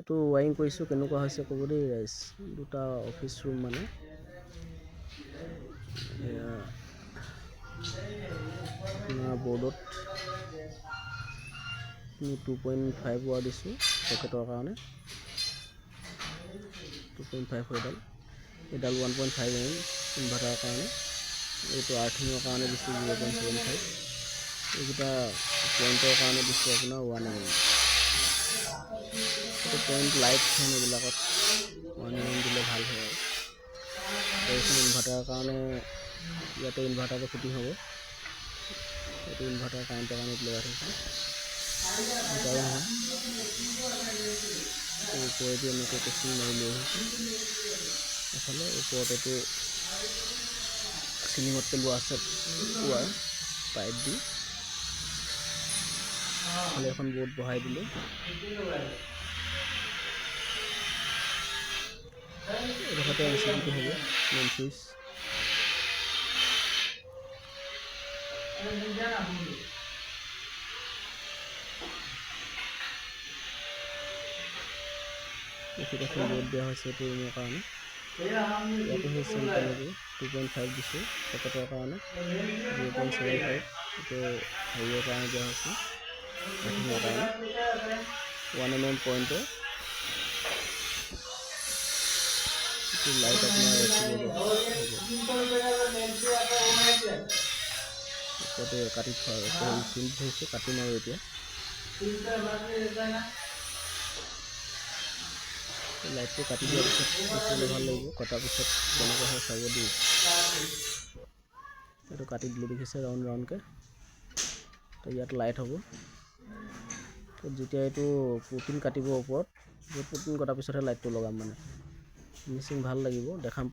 এইটো ৱাইৰিং কৰিছোঁ, কেনেকুৱা হৈছে ক'ব দেই ৰাইজ। দুটা অফিচ ৰুম মানে এয়া আপোনাৰ বৰ্ডত 2.5 ৱাৰ দিছোঁ চকেটৰ কাৰণে, 2.5 এডাল, এডাল 1.5 এম ইনভাৰ্টাৰৰ কাৰণে, এইটো আৰ্থিঙৰ কাৰণে দিছোঁ 0.75, এইকেইটা পইণ্টৰ কাৰণে দিছোঁ আপোনাৰ 1 এম। এইটো পইণ্ট লাইট ফেন এইবিলাকত 1 এম দিলে ভাল হয়। আৰু এইখন ইনভাৰ্টাৰৰ কাৰণে ইয়াতে ইনভাৰ্টাৰটো ফিটিং হ'ব, এইটো ইনভাৰ্টাৰ কাৰেণ্টৰ কাৰণে লগাই থৈছোঁ, দুটাও নহয়। ওপৰেদি এনেকৈ কেচিং মাৰি লৈ আহিছোঁ, এফালে ওপৰত এইটো চিলিঙত পেলোৱা আছে ৱাৰ পাইপ দি, এফালে এখন বৰ্ড বহাই দিলোঁ। এইডোখৰতে এম চি বিটো হ'ব, মেইন চুইচ। এইখিনিত এখন বৰ্ড দিয়া হৈছে এইটো ৰুমৰ কাৰণে, ইয়াতো সেই চেম তেনেকৈ 2.5 দিছোঁ চকেটৰ কাৰণে, 0.75 এইটো হেৰিয়ৰ কাৰণে দিয়া হৈছে আৰ্থিঙৰ কাৰণে, 1 এম এম পইণ্টৰ। এইটো লাইট আপোনাৰ এ চি বৰ্ডৰ হ'ব, ওপৰতে কাটি থোৱা চিন থৈছোঁ, কাটিম আৰু এতিয়া। লাইটটো কাটি দিয়াৰ পিছত দেখিবলৈ ভাল লাগিব, কটাৰ পিছত কেনেকুৱা হয় চাব দেই। এইটো কাটি দিলোঁ, দেখিছে ৰাউণ্ড ৰাউণ্ডকৈ, তো ইয়াত লাইট হ'ব। তো যেতিয়া এইটো পুটিন কাটিব ওপৰত, পুটিন কটাৰ পিছতহে লাইটটো লগাম, মানে ফিনিচিং ভাল লাগিব দেখাম।